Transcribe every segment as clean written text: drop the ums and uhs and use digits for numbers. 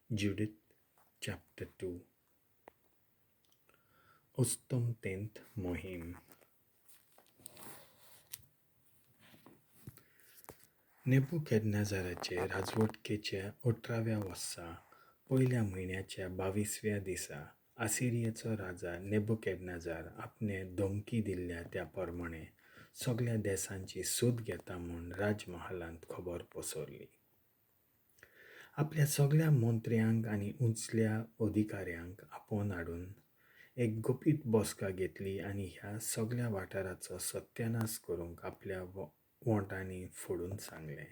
Judith chapter 2. अस्तमतेंत मोहीम. नेबुकॅडनॅझराचे राजवटकेच्या 18व्या वर्सा पयल्या म्हयन्याच्या 22व्या दिसा आसिरियेचो राजा नेबुकॅडनॅझर आपणें धमकी दिल्ल्या त्या प्रमाणें सगळ्या देशांची सूद घेता म्हूण राजमहालांत खबर पसरली. आपल्या सगळ्या मंत्र्यांक आनी उंचल्या अधिकाऱ्यांक आपोवन हाडून एक गुपीत बसका घेतली आनी ह्या सगळ्या वाठाराचो सत्यानाश करूंक आपल्या वोंठांनी फोडून सांगलें.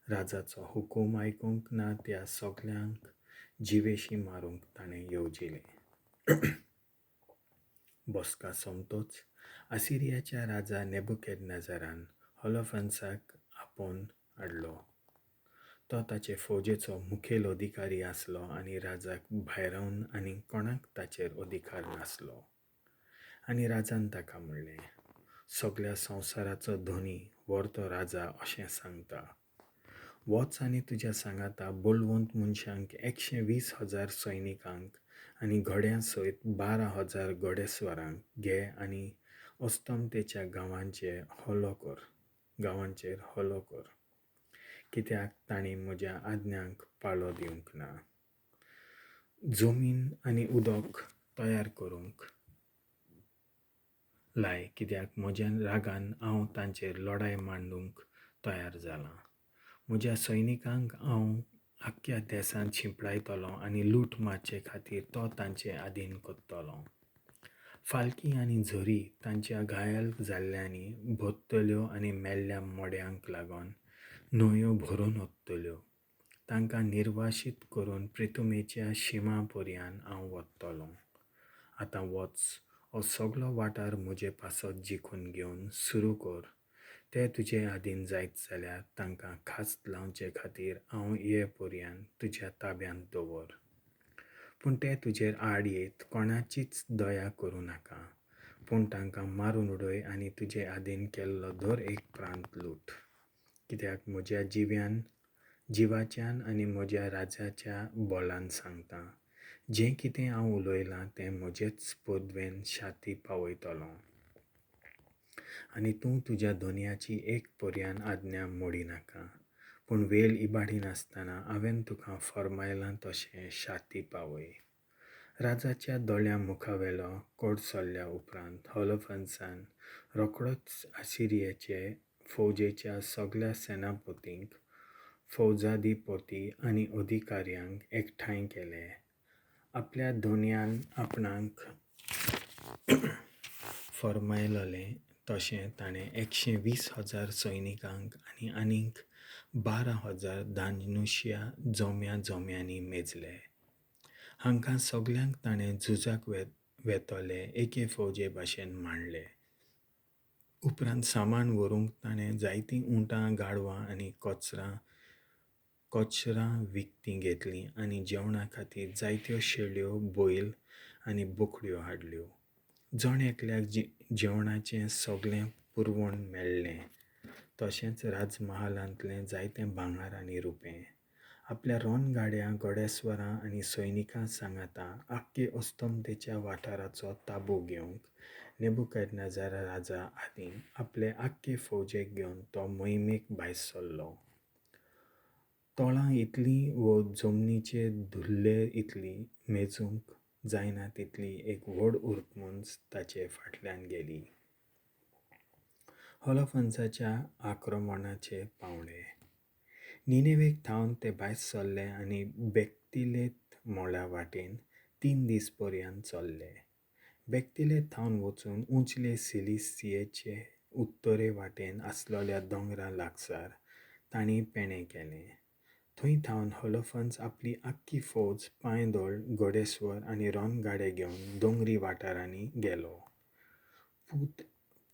राजाचो हुकूम आयकूंक ना त्या सगळ्यांक जिवेशी मारूंक ताणें येवजिलें. बसका सोंपतच आसिरियाच्या राजा नेबुकॅडनॅझरान होलोफर्नसाक आपोवन हाडलो. तो ताचे फौजेचो मुखेल अधिकारी आसलो आनी राजाक भायरावन आनी कोणाक ताचेर अधिकार नासलो. आनी राजान ताका म्हणलें, सगळ्या संवसाराचो धनी व्हरतो राजा अशें सांगता, वच आनी तुज्या सांगाता बळवंत मनशांक 120,000 सैनिकांक आनी घोड्यां सयत 12,000 घोडेस्वारांक घे आनी अस्तमतेच्या गांवांचेर हल्लो कर, कित्याक तांणी म्हज्या आज्ञांक पाळो दिवंक ना. जमीन आनी उदक तयार करूंक लाय, कित्याक म्हज्या रागान हांव तांचेर लढाय मांडूंक तयार जालां. म्हज्या सैनिकांक हांव आख्ख्या देशांत शिंपडायतलो आनी लूट मारचे खातीर तो तांचे आदीन करतलो. फालकी आनी झरी तांच्या घायल जाल्ल्यांनी भरतल्यो आनी मेल्ल्या मड्यांक लागून न्हंयो भरून वतल्यो. तांकां निर्वाशीत करून प्रितुमेच्या शिमा पर्यान हांव वतलो. आतां वच, हो सगलो वाठार म्हजे पासत जिखून घेवन सुरू कर. ते तुजे आदीन जायत जाल्यार तांकां खास्त लावचे खातीर हांव ये पर्यान तुज्या ताब्यांत दवर. पूण ते तुजेर आड येत कोणाचीच दया करूं नाका, पूण तांकां मारून उडय आनी तुजे आदीन केल्लो दर एक प्रांत लूट. कित्याक म्हज्या जिवाच्यान आनी म्हज्या राजाच्या बोलान सांगता, जें कितें हांव उलयलां तें म्हजेच पदवेन शाती पावयतलो. आनी तूं तुज्या धनयाची एक पर्यान आज्ञा मोडिनाका, पूण वेळ इबाडिनासतना हांवें तुका फर्मायलां तशें शाती पावय. राजाच्या दोळ्यां मुखावेलो कोड सरल्या उपरांत होलोफर्नसान रोखडोच आसिरियाचे फौजेच्या सगळ्या सेनापतींक, फौजाधिपती आनी अधिकाऱ्यांक एकठांय केले. आपल्या धनयान आपणाक फर्मायलें तशें ताणें 120,000 सैनिकांक आनी आनीक 12,000 दानुश्या जम्या जम्यांनी मेजले. हांकां सगल्यांक ताणें झुजाक वेतले एके फौजे भाशेन मांडले. उपरांत सामान व्हरूंक ताणें जायतीं उंटां, गाडवां आनी कचरां विकतीं घेतलीं आनी जेवणा खातीर जायत्यो शेळ्यो, बैल आनी बोकड्यो हाडल्यो. जण एकल्याक जेवणाचें सगळें पुरवण मेळ्ळें, तशेंच राजमहालांतलें जायतें भांगर आनी रुपें. आपल्या रणगाड्यां, घोडेस्वारां आनी सैनिकां सांगाता आख्खे अस्तमतेच्या वाठाराचो ताबो घेवंक नेबुकॅडनॅझर राजा आदीं आपले आख्खे फौजेक घेवन तो मोहिमेक भायर सरलो. तोळां इतलीं वो जमनीचे धुल्ले इतली मेजूंक जायना तितली एक व्हड उर्पमूंज ताचे फाटल्यान गेली. होलोफर्नसाच्या आक्रमणाचे पावंडे. निनेवेक थावन ते भायर सरले आनी बेक्तिलेत मोळ्या वाटेन 3 दीस पर्यान चल्ले. बेक्तिलेत थावन वचून उंचले सिलिसियेचे उत्तरे वाटेन आसलेल्या दोंगरा लागसार तांणी पेणें केलें. थंय थावन होलोफर्न्स आपली आख्खी फौज, पांयदळ, घोडेस्वर आनी रणगाडे घेवन दोंगरी वाठारांनी गेलो.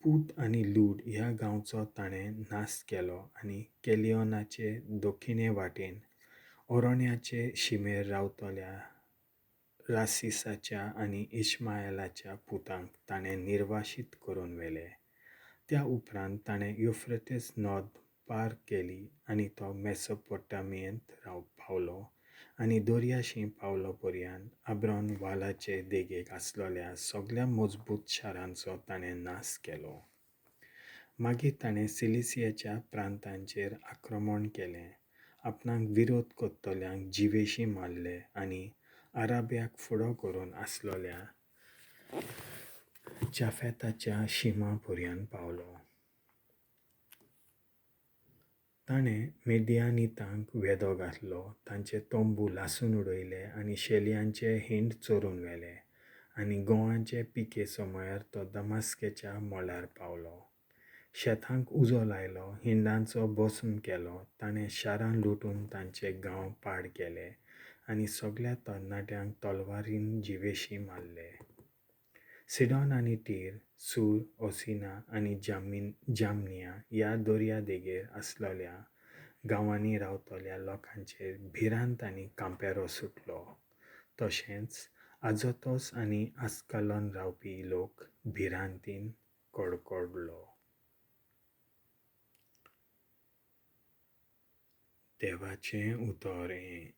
पूत आनी लूड ह्या गांवचो ताणें नाश केलो आनी केलियोनाचे दक्षिणे वाटेन ओरण्याचे शिमेर रावतल्या रासिसाच्या आनी इश्मायलाच्या पुतांक ताणें निर्वाशीत करून व्हेले. त्या उपरांत ताणें युफ्रेटीस नद पार केली आनी तो मेसोपोटामियेंत पावलो आनी दर्याशीं पावलो पर्यान आब्रॉन वालाचे देगेक आसलोल्या सगळ्या मजबूत शारांचो ताणें नाश केलो. मागीर ताणें सिलिसियाच्या प्रांतांचेर आक्रमण केलें, आपणाक विरोध करतल्यांक जिवेशीं मारले आनी आराब्याक फुडो करून आसलोल्या जाफेताच्या शिमा पर्यान पावलो. ताणें मिडियानितांक वेदो घातलो, तांचे तंबू लासून उडयले आनी शेलयांचे हिंड चोरून व्हेले आनी गोंवाचे पिके समयार तो दमास्केच्या मळार पावलो. शेतांक उजो लायलो, हिंडांचो भस्म केलो, ताणें शारां लुटून तांचे गांव पाड केले आनी सगळ्या तरणाट्यांक तलवारीन जिवेशीं मारले. सिडॉन आनी टीर, सूर, ओसिना आनी जामनिया ह्या दर्या देगेर आसलोल्या गांवांनी रावतल्या लोकांचेर भिरांत आनी कांपेरो सुटलो. तशेंच आजोतोस आनी आस्कालोन रावपी लोक भिरांतीन कडकडलो. देवाचें उतर हें.